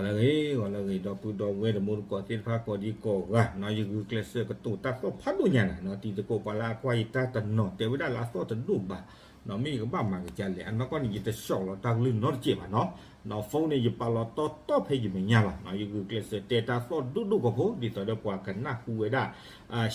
ဂီၤလၢအဂ့ၤ ဂီၤလၢအဂ့ၤ ဒီပုၢ်ဒီဝဲၢ်တံၤသကိးသ့ၣ်တဖၣ်ကိးဒံကိးဂၤနီၤ ယဂုာ်ကျဲးစၢးကတိၤတၢ်သီၣ်ဖးဒိၣ်ညါနၤနီၤ တံၤသကိးပှၤလၢအကွၢ်ယတၢ်တနီၤ တဲဝဲဒၣ်လၢအသီၣ်တဒိၣ်ဘၣ် မ့ၢ်ယကဘၣ်မၤကစၢ်လဲၣ် အနီၢ်ကီၢ်န့ၣ် ယတဆှီလီၤတၢ်ကလုၢ်နီတစဲးဘၣ်နီၤ နီၤ phone န့ၣ် ယပာ်လီၤတီတီဖဲယမဲာ်ညါလီၤ ယဂုာ်ကျဲးစၢးတဲတၢ်သီၣ်ဒိၣ်ဒိၣ်ကီၢ်ဖိ ဒ်သိးဒီးပှၤကနၢ်ဟူဝဲဒၣ်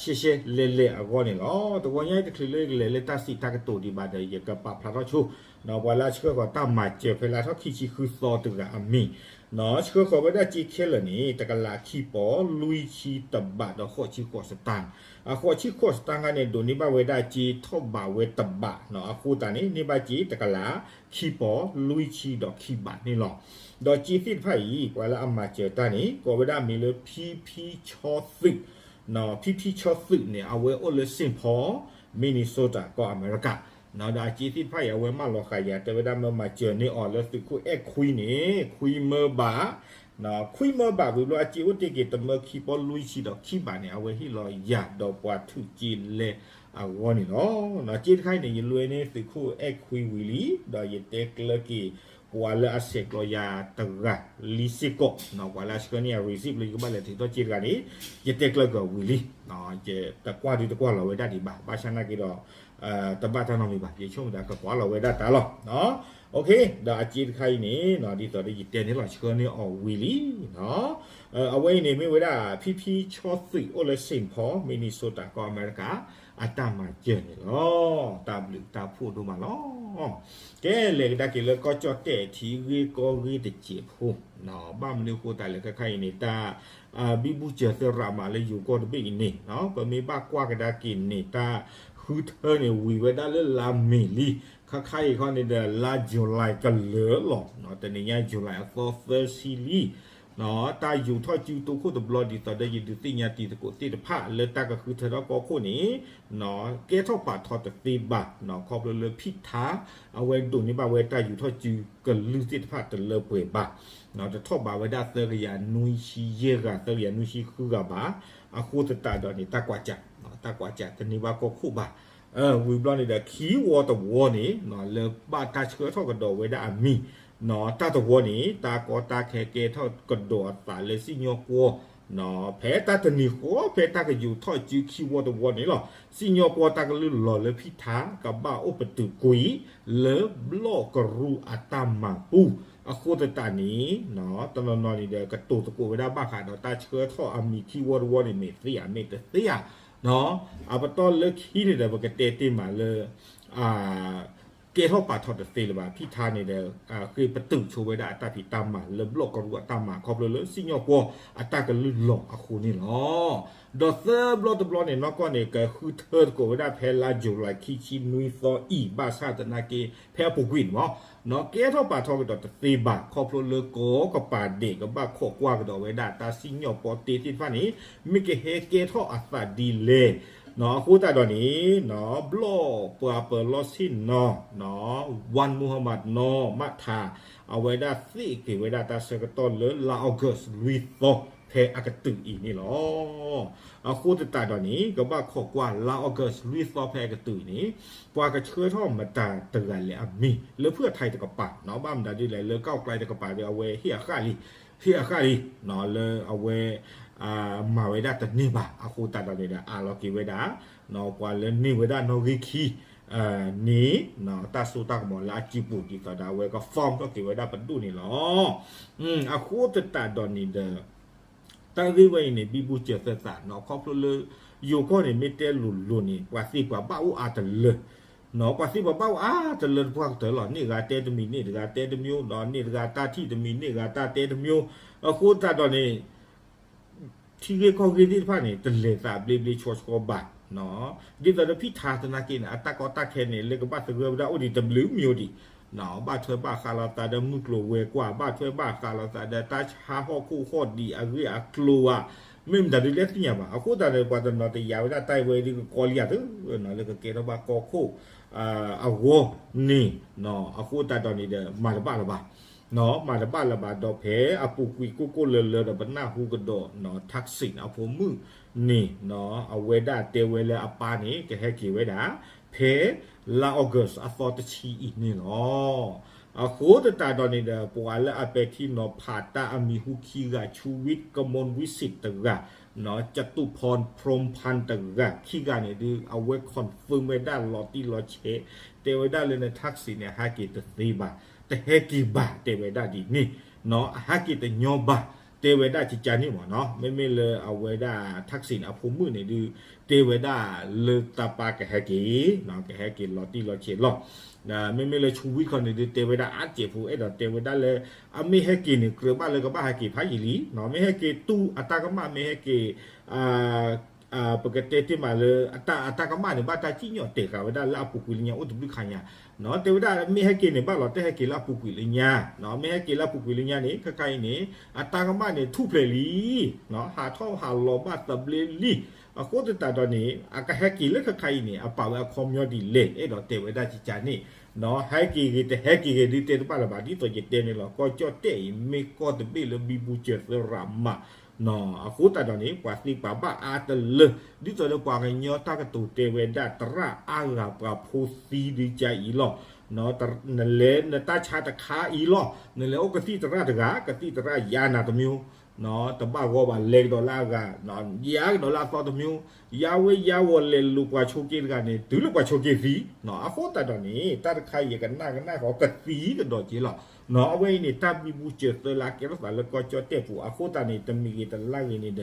ရှဲရှဲလဲၢ်လဲၢ်အဂီၢ်န့ၣ်လီၤ. တဂီၤညါအံၤတချုးလၢယကလဲၤလၢတၢ်စံးတၢ်ကတိၤဒံးဘၣ်ဒီး ယကပာ်ဖျါထီၣ်ဆိ ပှၤလၢအဆှၢဃီၤတၢ်မၤစၢၤဖဲလၢအထီၣ်ခံဆံဃုသီတဂၤအမံၤ ဆှၢဃီၤဝဲဒၣ်စ့ခဲလၢာ်န့ၣ် တကလးခံပီၤ လွံၢ်ဆံတဘးဒီးဃိးဆံဃိးစတၢၣ် အဃိးဆံဃိးစတၢၣ်ခါန့ၣ် ဒိးန့ၢ်ဘၣ်ဝဲဒၣ်စ့ထီၣ်ဘးဝဲတဘးနီၤ အဃိသတးန့ၣ် န့ၢ်ဘၣ်စ့တကလး ခံပီၤ လွံၢ်ဆံဒီးခံဘးန့ၣ်လီၤ. ဒီးစ့သ့ၣ်တဖၣ်အံၤ ပှၤလၢအမၤစၢၤတၢ်န့ၣ် ကိးဝဲဒၣ်အမံၤလၢ ဖံဖံဆီသုး ဖံဖံဆီသုးန့ၣ် အဝဲအိၣ်လၢ Saint Paul Minnesota ကီၢ်အမဲရကၤ ဒီးအစ့သ့ၣ်တဖၣ်အံၤ အဝဲမၢလီၤဃာ်ယၤ တဲဝဲဒၣ်မၢမၤစၢၤန့ၢ်အီၤလၢသုးခိၣ်အဲၣ်ခွံန့ၣ် ခွံမၢဘး ခွံမၢဘးဝံၤဘျီ အစ့အိၣ်တ့ၢ်က့ၤတမၢခံပီၤလွံၢ်ဆံဒီးခံဘးန့ၣ် အဝဲဟ့ၣ်လီၤယၤဒီးပှၤထုးစ့လဲအဂီၢ်န့ၣ်လီၤ. စ့တခါအံၤန့ၣ် ယလွဲန့ၢ်သုးခိၣ်အဲၣ်ခွံဝံၤလံ ဒီးယတဲကျၢၤက့ၤ ပှၤလၢအဆဲးကျိးယၤတဂၤလံစ့ၢ်ကီး ပှၤလၢအဆှၢန့ၢ်ယၤ receipt လၢယကဘၣ်လဲၤထုးထီၣ်စ့တဂၤန့ၣ် ယတဲကျၢၤက့ၤဝံၤလံ ယတကွၢ်ဒုတကွၢ်လီၤဝဲဒၣ်ဒံးဘၣ် ဘၣ်ဆၣ်နာ်က့ဒီး တဘၣ်တၢ်နီတမံၤဘၣ် ယဆိကမိၣ်သးကကွၢ်လီၤဝဲဒၣ်တၢ်လီၤ. ဒီးအစ့တခါအံၤန့ၣ် ဒ်သိးဒီးယတဲန့ၢ်လီၤဆှၢန့ၢ်အီၤဝံၤလံ အဝဲအံၤန့ၣ်မ့ၢ်ဝဲဒၣ် ဖံဖံဆီသုးအိၣ်လၢ Saint Paul Minnesota ကီၢ်အမဲရကၤ အတၢ်မၤစၢၤန့ၣ်လီၤ. တၢ်ဘျုးတၢ်ဖှိၣ်ဒိၣ်မးလီၤ. ကဲ လဲၤကဒါက့ၤလၢကီၢ်ကၠီၣ်တဲာ်ထံဂ့ၢ်ကီၢ်ဂ့ၢ်တစဲးဖိ ဘၣ်မနုၤအဃိသတးလဲၣ် ခဲခါအံၤန့ၣ် တၢ် ဘံဘူစၢၤသရးမးလၢယိၤကီၢ်တဘ့ၣ်အံၤန့ၣ် ပမ့ၢ်ဘၣ်ကွၢ်ကဒါက့ၤန့ၣ် တၢ်ဃုထၢန့ၣ် ဝံၤဝဲဒၣ်လၢလါမ့ၤလံ. ခဲခါအံၤခီန့ၣ်ဒီး လါ July ကလၢာ်လီၤ. တနံၤညါ July အသီသၢဆံလံ. တၢ်ယူးထီၣ်စုတိခိၣ်တဘျီ ဒ်သိးဒီးယဒုးသ့ၣ်ညါတံၤသကိးသ့ၣ်တဖၣ် လၢတၢ်ကဃုထၢထီၣ်ကီၢ်ခိၣ်န့ၣ် ကဲထီၣ်ပာ်ထီၣ်တသ့ဘၣ် ခီဖျိလၢဖံးထါ အဝဲဒိးန့ၢ်ဘၣ်ဝဲတၢ်ယူးထီၣ်စုကလုၢ်သ့ၣ်တဖၣ်တလၢပှဲၤဘၣ် တထီၣ်ဘးဝဲဒၣ်သၢကယၤနွံဆံယဲၢ်ဂၤ သၢကယၤနွံဆံဃုဂၤဘၣ်. အဃိသတးဒီးန့ၣ် တၢ်ကွၢ်စး တၢ်ကွၢ်စးတန့ၢ်ဘၣ်ကီၢ်ခိၣ်ဘၣ်. ဝံၤဘျီန့ၣ်ဒီး ခံဝီတဝီန့ၣ် လၢဘၣ်တၢ်ဆှၢထီၣ်ကဒီးဝဲဒၣ်အမံၤ တၢ်တဝီန့ၣ် တၢ်ကီတၢ်ခဲကဲထီၣ်ကဒီးအသးလၢစံၣ်ညီၣ်ကွီၢ် ဖဲတၢ်တနံၤဃီ ဖဲတၢ်ကယူးထီၣ်စုခံဝီတဝီန့ၣ်လီၤ. စံၣ်ညီၣ်ကွီၢ်တၢ်ကလုၢ်လီၤလၢဖံးထါ ကဘၣ်အိၣ်ပတုာ်ကွံာ် လၢဘျီၣ်ကရူၢ်အတၢ်မၤပူၤ အဃိသတးန့ၣ် တနီၤနီၤန့ၣ်ဒီး ကတိၤသကိးဝဲဒၣ်ဘၣ်ဃးဒီးတၢ်ဆှၢထီၣ်အမံၤခံဝီတဝီန့ၣ် မ့ၢ်သ့ဧါမ့ၢ်တသ့ဧါ. အပတီၢ်လၢခံန့ၣ်ဒီး ပကတဲတ့ၢ်မးလၢ ကဲထီၣ်ပာ်ထီၣ်တသ့လၢၤဘၣ်. ဖံးထါန့ၣ်ဒီး ဃ့ပတုာ်ဆိဝဲဒၣ်အတၢ်ဖံးတၢ်မၤ လၢဘျီၣ်ကရူၢ်အတၢ်မၤ ခီဖျိလၢစံၣ်ညီၣ်ကွီၢ်အတၢ်ကလုၢ်လီၤအဃိန့ၣ်လီၤ. ဒီးသၢဘျီတဘျီန့ၣ် နီၢ်ကီၢ်န့ၣ် ကဃုထၢသကိးဝဲဒၣ်ဖဲလါ July ခံဆံနွံသီအံၤ ဘၣ်ဆၣ်သနာ်က့ ဖဲအပူၤကွံာ်န့ၣ်မ့ၢ် ကဲထီၣ်ပာ်ထီၣ်ကဒီးတသ့ဘၣ် ခီဖျိလၢကီၢ်ကပၤဒဲး ကဘၣ်ခိးကွၢ်ကဒီးဝဲဒၣ်တၢ်စံၣ်ညီၣ်ပီတ့သ့ၣ်တဖၣ်န့ၣ် မ့ၢ်ကဟဲကဲထီၣ်အသးဒ်လဲၣ် အဃိသတးဒီးန့ၣ် ဘျီၣ်ပှၤပၢၤလီၢ်ဆ့ၣ်နီၤ Wan Muhammad နီၢ်မးထး အဝဲဒၣ်သ့ၣ်က့ၤဝဲဒၣ်တၢ်ဆၢကတီၢ်လၢလါ August လွံၢ်သီ ဖဲအကတုာ်အံၤန့ၣ်လီၤ. အဃိသတးဒီးန့ၣ် ကဘၣ်ခိးကွၢ်လါ August လွံၢ်သီဖဲအကတုာ်အံၤန့ၣ် ပှၤကဆှၢထီၣ်မတၤတဂၤလဲၣ်အမံၤ လၢဖုၣ်အထါတကပၤ ဘၣ်မတၤဒ်လဲၣ် လၢကီၢ်ကျဲတကပၤဒီး အဝဲဟ့ၣ်အဃၣ်လံ ဟ့ၣ်အဃၣ်လံ လၢအဝဲ မၤဝဲဒၣ်တန့ၢ်ဘၣ် အဃိသတးဒီးန့ၣ်ဒီး အးလီၤက့ၤဝဲဒၣ် ပှၤလၢန့ၢ်ဝဲဒၣ်နီၣ်ဂံၢ်ခံ န့ၣ် တၢ်စိတၢ်ကမီၤလၢအစုပူၤ ဒ်သိးဒီးအဝဲက form ထီၣ်က့ၤဝဲဒၣ်ပဒိၣ်န့ၣ်လီၤ. အဃိသတးဒီးန့ၣ်ဒီး တၢ်ဂ့ၢ်ဝဲအံၤန့ၣ် ဘံဘူစၢၤသရးနီၤ ခီဖျိလၢ ယိၤကီၢ်န့ၣ် မ့ၢ်တဲလိၤလိၤန့ၣ် ပှၤသ့ပှၤဘၣ်အိၣ်အါတလၢ ပှၤသ့ပှၤဘၣ်အိၣ်အါတလၢတပှၢ်ကတၢၢ်လီၤ. န့ၢ်ဂၤတဲတမံၤ န့ၢ်တဂၤတဲတမျိုး ဒီးန့ၢ်တဂၤတၢ်ထံၣ်တမံၤ န့ၢ်ဂၤတၢ်တဲတမျိုး အဃိသတးဒီးန့ၣ် ထံဂ့ၢ်ကီၢ်ဂ့ၢ်သ့ၣ်တဖၣ်န့ၣ် တလဲၤသးဘျ့ဘျ့ဆှီဆှီဘၣ်. ဒ်သိးဒီးဖံးထါသနာ်က့န့ၣ် အတၢ်ကီတၢ်ခဲန့ၣ် လၢကဘၣ်သဂၢၢ်ဝဲဒၣ်အိၣ်ဒံးတဘျုးမံၤဒံး ဘၣ်ထွဲဘၣ်ဃးလိာ်သးဒီးမုၢ်ကျိၤဝဲၤကွာ် ဘၣ်ထွဲဘၣ်ဃးလိာ်သးဒီးတၢ်ဆါဟီၣ်ခိၣ်ဟီၣ်ဒံးအဂ့ၢ်အကျိၤဧါ မ့ၢ်မတၤဒုးလဲၣ်သ့ၣ်ညါဘၣ်. အဃိသတးန့ၣ် ပှၤတနီၤတယာ်ဝဲဒၣ်တၢ်အံၤဝဲဒ်ကကီလံဧါသ့ လၢကကဲထီၣ်ဘၣ်ကီၢ်ခိၣ် အဂီၢ်န့ၣ် အဃိသတးဒီးန့ၣ်ဒီး မၤတဘၣ်လၢၤဘၣ် မၤတဘၣ်လၢၤဘၣ်ဒီးဖဲအပူၤကွံာ်ကိၢ်ကိၢ်လၢၤလၢၤဒီး ပနၢ်ဟူကဒီး Thaksin အဖိမုၣ်န့ၣ် အဝဲဒၣ်တဲဝဲလၢအပၢ်န့ၣ် ကဟဲက့ၤဝဲဒၣ် ဖဲလါ August အသီတဆံအံၤန့ၣ်လီၤ. အဃိသတးဒီးန့ၣ်ဒီး ပှၤလၢအပဲာ်ထံနီၤဖးတၢ်အမံၤဟူခံဂၤ ဆူဝံး ကမီၣ်ဝံစံးတဂၤ, ကတူၣ်ဖီၣ်ဖြိၣ်ဖၣ်တဂၤခံဂၤန့ၣ်ဒုး အဝဲ confirm ဝဲဒၣ်လီၤတံၢ်လီၤဆဲး, တဲဝဲဒၣ်လၢန taxi န့ၣ် ဟဲက့ၤတသ့ဘၣ်, တဟဲက့ၤဘၣ် တဲဝဲဒၣ်ဒ်န့ၣ်, အဟဲက့ၤတညီဘၣ် တဲဝဲဒၣ်ကကန့ၣ်မ့ၢ်နီၤ, မ့မ့ၢ်လၢအဝဲဒၣ် taxi န့ၣ် အဖိမုၣ်န့ၣ်ဒုး တဲဝဲဒၣ်လၢတၢ်ပၢ်ကဟဲက့ၤ, ကဟဲက့ၤလီၤတံၢ်လီၤဆဲးလီၤ. မ့မ့ၢ်လၢဆူဝံးခီန့ၣ်ဒုး တဲဝဲဒၣ်အါစဲးဖိ အဲၣ်ဒိးတဲဝဲဒၣ်လၢ အမ့ၢ်ဟဲက့ၤန့ၣ် ကြၢးဘၣ်လၢကဘၣ်ဟဲက့ၤဖးယံာ်လံ, မ့ၢ်ဟဲက့ၤတူၢ်အတၢ်ကမၣ် မ့ၢ်ဟဲက့ၤ ပကတဲတ့ၢ်မးလၢ အတၢ်ကမၣ်န့ၣ် ဘၣ်တၢ်စံၣ်ညီၣ်တဲာ်ဃာ်ဝဲဒၣ်လၢအပူၤကွံာ်လၢညါ အိၣ်တဘျုးခါညါ, တဲဝဲဒၣ်မ့ၢ်ဟဲက့ၤန့ၣ် ဘၣ်လီၤတဲာ်ဟဲက့ၤလၢအပူၤကွံာ်လၢညါ, မ့ၢ်ဟဲက့ၤလၢအပူၤကွံာ်လၢညါန့ၣ် ခဲခါအံၤန့ၣ် အတၢ်ကမၣ်န့ၣ် ထူၣ်ဖျဲးလံ, ဟးထီၣ်ဟးလီၤဘၣ်သဘျ့လံ, အဃိသတးဒီးန့ၣ် အကဟဲက့ၤလၢခဲခါအံၤန့ၣ် အပာ်ဝဲအခီပညီဒ်လဲၣ် အဲၣ်ဒိးတဲဝဲဒၣ်ကကန့ၣ်, ဟဲက့ၤဂ့ၤတဟဲက့ၤဂ့ၤဒုးတဲတဘၣ်လၢၤဘၣ်, ဒ်သိးယတဲန့ၣ်လီၤ, ကီၢ်ကၠီၣ်တဲၣ်အံၤ မ့ၢ်ကီၢ်တဘ့ၣ်လၢဘံဘူစၢၤသၢရးမး အဃိသတးဒီးန့ၣ် ပှၤသ့ပှၤဘၣ်အါတလၢ, ဒ်သိးလၢပှၤကညီတၢ်ကတိၤတဲဝဲဒၣ် သရၣ်အါဂၤပှၤဖိသံဒုးကါအံၤလီၤ, နလဲၤနတၢ်ဆါတခါအံၤလီၤ, နလဲၤအိၣ်ကသံၣ်သရၣ်တဂၤ ကသံၣ်သရၣ်ယါနၤတမံၤ, တဘၣ်ဂီၢ်ဘၣ် လဲၤကဒီးလၢအဂၤ, ယါကဒီးလၢအသီတမံၤ, ယါဝဲယါဝီၤလဲၤလိာ်ပှၤဆိးက့တဂၤန့ၣ် တုၤလၢပှၤဆိးက့သံ, အဃိသတးဒီးန့ၣ် တၢ်တခါအံၤ ယကနၣ်ကနၣ်ဃီကသံကဒီးက့ၤလီၤ, အဝဲအံၤန့ၣ် တၢ်ဘံဘူစၢၤသၢလၢကဲထီၣ်သးလၢကီၢ်ကၠီၣ်တဲၣ်ပူၤ အဃိသတးန့ၣ် တမံၤဂ့ၤတလါဂ့ၤန့ၣ်ဒီး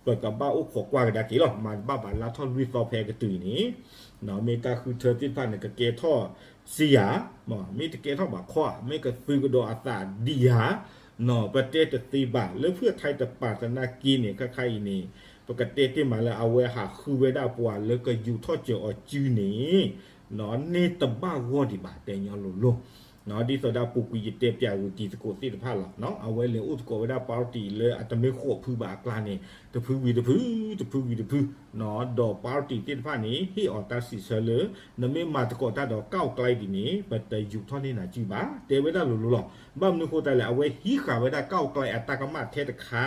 ပကဘၣ်အိၣ်ခိးကွၢ်ကဒါက့ၤလီၤ, မၤတဘၣ်ဘၣ်လၢထီၣ်လွံၢ်သီဖဲအကတုၤအံၤန့ၣ်, မ့ၢ်တၢ်ဃုထၢသ့ၣ်တဖၣ်န့ၣ် ကကဲထီၣ်စ့ယၤ, မ့ၢ်တကဲထီၣ်ဘၣ်ခီဧါ, မ့ၢ်ကသုးကဒီးအသးဒံးယၤ, ပတဲတသ့ဘၣ်, လၢဖုၣ်အထါတပာ်သနာ်က့န့ၣ် ခဲခါအံၤန့ၣ် ပကတဲတ့ၢ်မးလၢအဝဲဟးဃုဝဲဒၣ်ပှၤလၢကယူးထီၣ်စၢၤအီၤစုန့ၣ် န့ၢ်တဘၣ်ဂီၢ်ဒံးဘၣ် တဲညီလိၤလိၤ, ဒ်သိးဒီးအပူၤကွံာ်ယတဲပၠးဂုာ်တံၤသကိးသ့ၣ်တဖၣ်လီၤ, အဝဲလဲၤအိၣ်သကိးဝဲဒၣ် party လၢအတမ့ၢ်ဃိးဖုဘၣ်အကျါန့ၣ် တဖုဝံၤတဖု, တဖုဝံၤတဖု, ဒီး party သ့ၣ်တဖၣ်န့ၣ် ဟ့ၣ်အီၤတၢ်စံးဆၢလၢ နမ့ၢ်မၤသကိးတၢ်ဒီး ก้าวไกล ဒ်န့ၣ် ပတယူးထီၣ်န့ၢ်နၤစုဘၣ် တဲဝဲဒၣ်လိၤလိၤလီၤ, ဘၣ်မနုၤဃိသတးလဲၣ် အဝဲဟံးဃာ်ဝဲဒၣ် ก้าวไกล အတၢ်ကမၣ်ထဲတခါ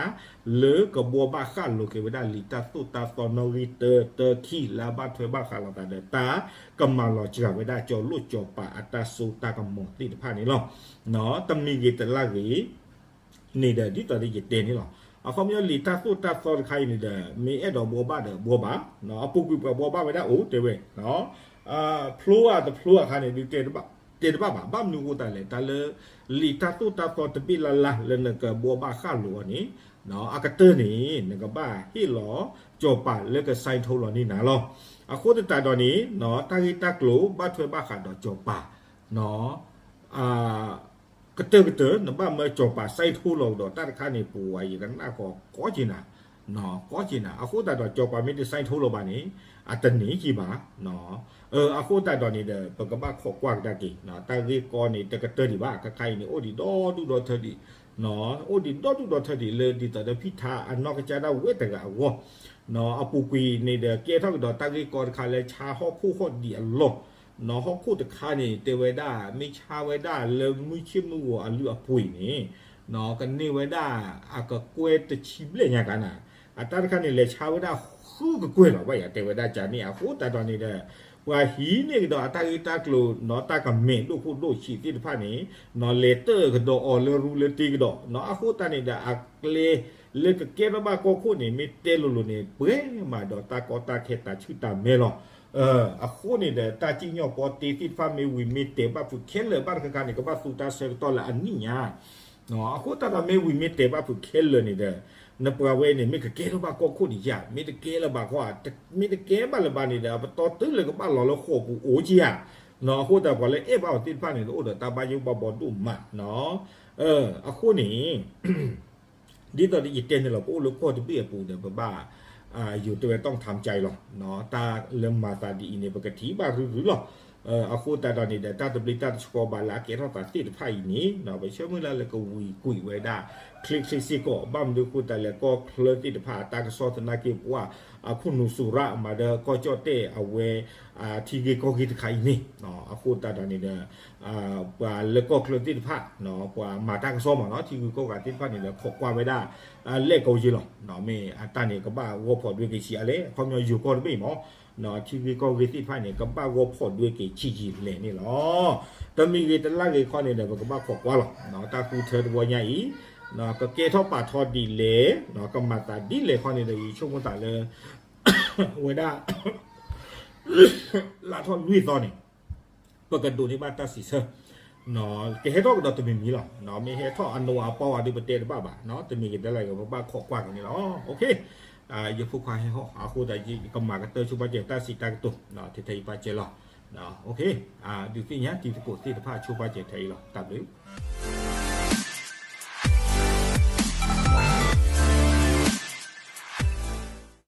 လၢကဘှီဘၣ်ဃၣ်လိၤက့ၤဝဲဒၣ်လံာ်တၢ်သိၣ်တၢ်သီနီၣ်ဂံၢ်တၢတၢခံ လၢအဘၣ်ထွဲဘၣ်ဃးလိာ်သးဒီးတၢ်ကမၤလီၤစှၤဝဲဒၣ် ကၠီၤလိၣ်ကၠီၤပၤအတၢ်စိတၢ်ကမီၤသ့ၣ်တဖၣ်န့ၣ်လီၤ, တမံၤဂ့ၤတလါဂ့ၤ န့ၣ်ဒီး ဒ်သိးဒီးယတဲန့ၣ်လီၤ, အခီပညီလံာ်တၢ်သိၣ်တၢ်သီတခါအံၤန့ၣ်ဒီး မ့ၢ်အဲၣ်ဒိးဘှီဘၣ်ဒီးဘှီဘၣ်, အပူၤကွံာ်ပှၤဘှီဘၣ်ဝဲဒၣ်အိၣ်တဲဝဲ ဖျိဧါတဖျိအခါန့ၣ်ဒုး တဲတဘၣ်ဘၣ်, ဘၣ်မနုၤဃိသတးလဲၣ် တၢ်လၢ လံာ်တၢ်သိၣ်တၢ်သီတဘ့ၣ်လၢ်လၢ်လၢနကဘှီဘၣ်ဃၣ်လိၤအီၤန့ၣ် အကတၢၢ်န့ၣ် နကဘၣ်ဟ့ၣ်လီၤ ကၠီၤပၤလၢက sign ထိလီၤန့ၢ်နၤလီၤ, အဃိသတးဒီးန့ၣ် တၢ်ဂ့ၢ်တၢ်ကျိၤဘၣ်ထွဲဘၣ်ဃးဒီးကၠီၤပၤ ကတၢၢ်ကတၢၢ် နဘၣ်မၢကၠီၤပၤ sign ထိလီၤကဒီးတၢ်တခါန့ၣ် ပဝဲယကနၣ်ဃီ ကီက့ၤနၤ, ကီက့ၤနၤ, အဃိသတးဒီး ကၠီၤပၤမ့ၢ်တ sign ထိလီၤဘၣ်န့ၣ် အတန့ၢ်က့ၤဘၣ်, အဃိသတးဒီးန့ၣ်ဒီး ပကဘၣ်ခိးကွၢ်ကဒါက့ၤ တၢ်ဂ့ၢ်ကီန့ၣ် တကတၢၢ်ဒံးဘၣ်, ခဲခါအံၤန့ၣ် အိၣ်ဒံးဒီဒူၣ်ဒီထၢဒံး, အိၣ်ဒံးဒီဒူၣ်ဒီထၢဒံး လၢဒ်သိးဒီးဖံထါအနီၢ်ကစၢ်ဒၣ်ဝဲတဂၤအဂီၢ်, အပူၤကွံာ်န့ၣ်ဒီး ကဲထီၣ်ကဒီးတၢ်ဂ့ၢ်ကီတခါလၢဆါဟီၣ်ခိၣ်ဟီၣ်ဒံးအလီၢ် ဟီၣ်ခိၣ်တခါန့ၣ် တဲဝဲဒၣ် မ့ၢ်ဆါဝဲဒၣ်လၢမုၢ်ဆ့ၣ်မုၢ်ဂီၤအလုၢ်အပှ့ၤန့ၣ် ကန့ၢ်ဝဲဒၣ် အကကွဲၢ်တဆံဘျဲၣ်ညါကါနၤ, အတၢ်တခါန့ၣ် လဲၤဆါဝဲဒၣ်ဃုကကွဲၢ်လီၤ ဘၣ်ယၤတဲဝဲဒၣ်ကန့ၣ် အဃိသတးဒီးန့ၣ်ဒီး ပှၤဟံးန့ၢ်ကဒီးအတၢ်ဂ့ၢ်တၢ်ကျိၤ တၢ်ကမဲာ်ဒိၣ်ခိၣ်ဒိၣ်ဆံးသ့ၣ်တဖၣ်န့ၣ် လဲၤတၢၢ်ကဒီးအီၤလၢရူလၢတ့ကဒီး အဃိသတးန့ၣ်ဒီး အကျဲလၢကကဲထီၣ်ဘၣ်ကီၢ်ခိၣ်န့ၣ် မ့ၢ်တဲလိၤလိၤန့ၣ် ပှဲၤမးဒီးတၢ်ကီတၢ်ခဲတၢ်ဆူၣ်တၢ်မဲလီၤ. အဃိန့ၣ်ဒီး တၢ်စံၣ်ညီၣ်ပီတ့သ့ၣ်တဖၣ်မ့ၢ်ဝံၤမ့ၢ်တဲာ်ဘၣ်ဖုးခဲလၢာ်ဘၣ်တခါခါန့ၣ် ကဘၣ်သူတၢ်ဆၢကတီၢ်လၢအနံၣ်ညါ အဃိသတးဒီးမ့ၢ်ဝံၤမ့ၢ်တဲာ်ဘၣ်ဖုးခဲလၢာ်န့ၣ်ဒီး နပှၤဝဲန့ၣ် မ့ၢ်ကကဲထီၣ်ဘၣ်ကီၢ်ခိၣ်န့ၣ်ယါ မ့ၢ်တကဲလၢၤဘၣ်ဃီ မ့ၢ်တကဲဘၣ်လၢၤဘၣ်န့ၣ်ဒီး ပတီၢ်တုၤလၢကဘၣ်လီၤလၢဃိာ်ပူၤအိၣ်ကယါ အဃိသတးပှၤလၢအဲၣ်ဘၣ်အီၤသ့ၣ်တဖၣ်န့ၣ် တအိၣ်ဒီးတၢ်ဘၣ်ယိၣ်ဘၣ်ဘီဒိၣ်မး အဃိန့ၣ် ဒ်သိးဒီးယတဲန့ၣ်လီၤ ပအိၣ်လၢကီၢ်တဘ့ၣ်အပူၤဒီး ပဘၣ် ယိၤတဲဝဲ ต้องทำใจ လီၤ တၢ်လၢမၤသးဒ်အံၤန့ၣ် ပကထံၣ်ဘၣ်ရုရုလီၤ. အဃိသတးဒီးန့ၣ်ဒီး တၢ်သဘျ့တၢ်တဆှီဘၣ်လၢအကဲထီၣ်သးသ့ၣ်တဖၣ်အံၤန့ၣ် ပဆၢမုၢ်လၢ်လၢကဝံၤကွံာ်ဝဲဒၣ် ချ့ချ့စ့ၢ်ကီး ဘၣ်မနုၤအဃိသတးလဲၣ် ကီၢ်ချၢသ့ၣ်တဖၣ်အတၢ်ကစီၣ်သနာ်က့ ပှၤအခိၣ်နူာ်စူၤရၣ် မၤဒီးကီၢ်ကၠီၣ်တဲၣ်အဝဲ ထံဂ့ၢ်ကီၢ်ဂ့ၢ်တခါအံၤန့ၣ် အဃိသတးဒီးန့ၣ်ဒီး ပှၤလၢကီၢ်ချၢသ့ၣ်တဖၣ် ပှၤမၤတၢ်ကစီၣ်မးနီၤ ထံဂုၤကီၢ်ဂၤသ့ၣ်တဖၣ်န့ၣ်ဒီး ခိးကွၢ်ဝဲဒၣ် လဲၣ်ကီးယ့လီၤ. မ့ၢ်အတၢ်န့ၣ် ကဘၣ်ဂီၤဖီၣ်ဒွဲက့ၤဆံးအါလဲၣ်, အခီပညီယိၤကီၢ်တဘ့ၣ်အံၤမ့ၢ် ထံဂ့ၢ်ကီၢ်ဂ့ၢ်သ့ၣ်တဖၣ်န့ၣ် ကဘၣ်ဂီၤဖီၣ်ဒွဲက့ၤဆံးယံာ်လဲၣ်န့ၣ်လီၤ. တမံၤဂ့ၤတလါဂ့ၤခီန့ၣ်ဒီး ပကဘၣ်ခိးကွၢ်လီၤ. တၢ်ဃုထၢတဝီညါအံၤ ကကဲထီၣ်ပာ်ထီၣ်ဒ်လဲၣ်, ကမၤသးဒ်လဲၣ်ခီန့ၣ်ဒီး ယဆိကမိၣ်သးလၢ ဝဲဒၣ် လါထီၣ်လွံၢ်သီန့ၣ် ပကဒိးန့ၢ်ဘၣ်တၢ်စံးဆၢ, ကဟဲထီၣ်ကဒီးတမံၤမံၤလီၤ. မ့ၢ်ဟဲထီၣ်အနီၢ်အပီၢ်ဝဲဒီး ပတဲတဘၣ်ဘၣ်, တမံၤဂ့ၤတလါဂ့ၤ ပဘၣ်ခိးကွၢ်က့ၤန့ၣ်လီၤ. ယဖိခွါဟဲဟီၣ်အဃိသတး ယကမၤကတၢၢ်ဆိပာ်စၢၤတၢ်စံးတၢ်ကတိၤ ထဲအံၤပာ်စၢၤလီၤ. ဒုးသ့ၣ်ညါတံၤသကိးသ့ၣ်တဖၣ်ဆိပာ်စၢၤထဲအံၤလီၤ. တၢ်ဘျုး